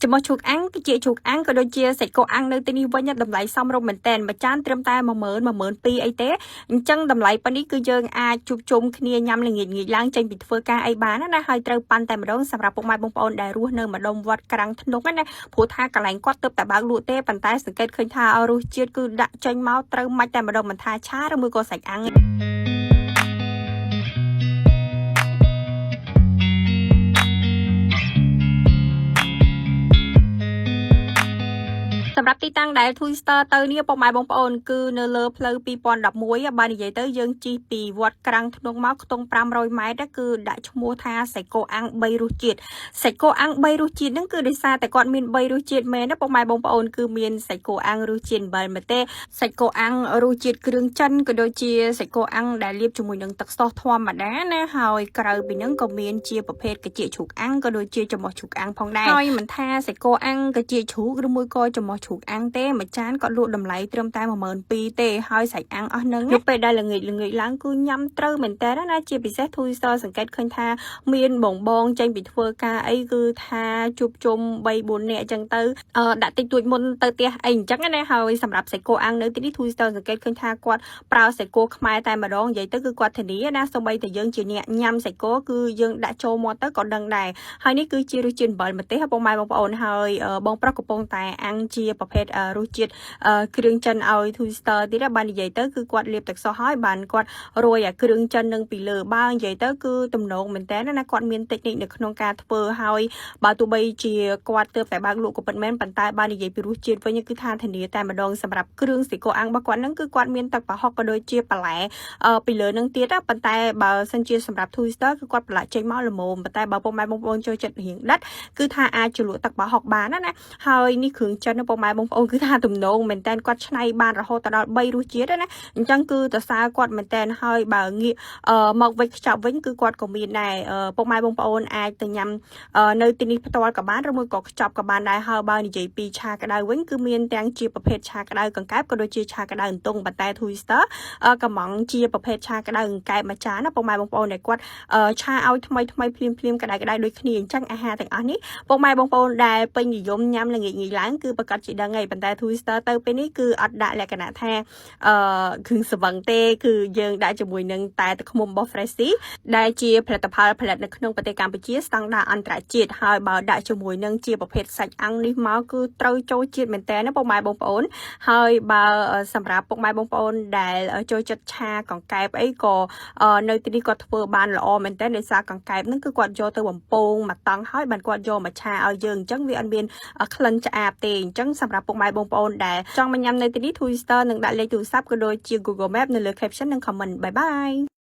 ច្រមុះជ្រូកអាំងគឺជាជ្រូកអាំងក៏ដូចជាសាច់គោអាំងនៅទីនេះវិញតម្លៃសមរម្យមែនតើមួយចានត្រឹមតែ10000 12000អីទេអញ្ចឹងតម្លៃប៉ុណ្នេះគឺយើងអាចជួបជុំគ្នាញ៉ាំល្ងាចងាយឡើងចេញពីធ្វើការអីបានណាហើយត្រូវប៉ាន់តែម្ដងសម្រាប់ពុកម៉ែបងប្អូនដែលរស់នៅម្ដុំវត្តក្រាំងធ្នង់ណាព្រោះថាកន្លែងគាត់ទើបតែបើកលក់ទេប៉ុន្តែសង្កេតឃើញថារសជាតិគឺដាក់ចេញមកត្រូវម៉ាច់តែម្ដងមិនថាឆាឬមួយក៏សាច់អាំង សម្រាប់ទីតាំងដែល Twister ទៅនេះពុកម៉ែបងប្អូនគឺនៅលើផ្លូវ2011បើនិយាយទៅយើងជិះពីវត្តក្រាំងធ្នង់មកខ្ទង់500ម៉ែត្រគឺដាក់ឈ្មោះថាសៃកូអាំង3រសជាតិសៃកូអាំង3រសជាតិហ្នឹងគឺដោយសារតែគាត់មាន3រសជាតិមែនណាពុកម៉ែបងប្អូនគឺមានសៃកូអាំងរសជាតិអំបិលម្ទេសសាច់គោអាំងរសជាតិគ្រឿងចិនក៏ដូចជាសាច់គោអាំងដែលលាបជាមួយនឹងទឹកសុសធម្មតាណាហើយក្រៅពីហ្នឹងក៏មានជាប្រភេទកាជាជ្រូកអាំងក៏ដូចជាច្រមុះជ្រូកអាំងផងដែរហើយមិនថាសាច់គោអាំងកាជាជ្រូកឬមួយក៏ច្រមុះជ្រូកអាំងទេមួយចានក៏លក់តម្លៃត្រឹមតែ12000ទេហើយសាច់អាំងអស់ហ្នឹងនៅពេលដែលល្ងាចល្ងាចឡើងគឺញ៉ាំត្រូវមែនតើណាជាពិសេស Twister សង្កេតឃើញថាមានបងបងចេញពីធ្វើការអីគឺថាជួបជុំ3 4នាក់អញ្ចឹងទៅ ដាក់តិចតួចមុនទៅផ្ទះអីអញ្ចឹងណាហើយសម្រាប់សាច់គោអាំងនៅទីនេះ Twister សង្កេតឃើញថាគាត់ប្រើសាច់គោខ្មែរតែម្ដងនិយាយទៅគឺគាត់ធានាណាសូម្បីតែយើងជាអ្នកញ៉ាំសាច់គោគឺយើងដាក់ចូលមាត់ទៅក៏ដឹងដែរហើយនេះគឺជារសជាតិអំបិលម្ទេសបងម៉ែបងប្អូនហើយបងប្រុសកំពុងតែអាំងជាប្រភេទរសជាតិគ្រឿងចិនឲ្យ Twister ទៀតបាននិយាយទៅគឺគាត់លាបទឹកសុសហើយបានគាត់រោយអាគ្រឿងចិននឹងពីលើបើនិយាយទៅគឺទំនងមែនតើណាគាត់មានតិចនិចនៅក្នុងការធ្វើហើយ បើទោះបីជាគាត់ទើបតែបើកលក់ក៏ពិតមែនប៉ុន្តែបើនិយាយពីរសជាតិវិញគឺថាធានាតែម្ដងសម្រាប់គ្រឿងស៊ីកូអាំងរបស់គាត់ហ្នឹងគឺគាត់មានទឹកប្រហុកក៏ដូចជាបន្លែពីលើហ្នឹងទៀតណាប៉ុន្តែបើសិនជាសម្រាប់ Twister គឺគាត់ប្រឡាក់ចេញមកល្មមប៉ុន្តែបើពុកម៉ែបងប្អូនចូលចិត្តរៀងដិតគឺថាអាចជ្រលក់ទឹកប្រហុកបានណាណាហើយនេះគ្រឿងចិនពុកម៉ែបងប្អូនគឺថាទំនងមែនតើគាត់ឆ្នៃបានរហូតដល់3រសជាតិណាអញ្ចឹងគឺតសើគាត់មែនតើហើយបើងាកមកវិចខ្ចប់វិញគឺគាត់ក៏មានដែរពុកម៉ែបងប្អូនអាចទៅញ៉ាំ នៅទីនេះផ្ទាល់ក៏បានឬមួយក៏ខ្ចប់ក៏បានដែរហើយបើនិយាយពីឆាក្តៅវិញគឺមានទាំងជាប្រភេទឆាក្តៅកង្កែបក៏ដូចជាឆាក្តៅអន្ទង់ប៉ុន្តែ Twister កំងជាប្រភេទឆាក្តៅកង្កែបមួយចានណាពុកម៉ែបងប្អូនដែលគាត់ឆាឲ្យថ្មីថ្មីភ្លាមភ្លាមក្តៅក្តៅដូចគ្នាអញ្ចឹងអាហារទាំងអស់នេះពុកម៉ែបងប្អូនដែលពេញនិយមញ៉ាំល្ងាចងាយឡើងគឺប្រកាសជាដឹងហើយប៉ុន្តែ Twister ទៅពេលនេះគឺអត់ដាក់លក្ខណៈថាអឺគ្រឿងស្វឹងទេគឺយើងដាក់ជាមួយនឹងតែទឹកឃ្មុំរបស់ Freshie ដែលជាផលិតផលផលិតនៅក្នុងប្រទេសកម្ពុជាស្តង់ដារអន្តរជាតិហើយបើដាក់ជាមួយនឹងជាប្រភេទសាច់អាំងនេះមកគឺត្រូវចូលជាតិមែនតើណាពុកម៉ែបងប្អូនហើយបើសម្រាប់ពុកម៉ែបងប្អូនដែលចូលចិត្តឆាកង្កែបអីក៏នៅទីនេះគាត់ធ្វើបានល្អមែនតើដោយសារកង្កែបហ្នឹងគឺគាត់យកទៅបំពងមកតង់ហើយបានគាត់យកមកឆាឲ្យយើងអញ្ចឹងវាអត់មានក្លិនឆ្អាបទេអញ្ចឹងសម្រាប់ពុកម៉ែបងប្អូនដែលចង់មកញ៉ាំនៅទីនេះ Twister នឹងដាក់លេខទូរស័ព្ទក៏ដូចជា Google Map នៅលើ caption និង comment បាយបាយ។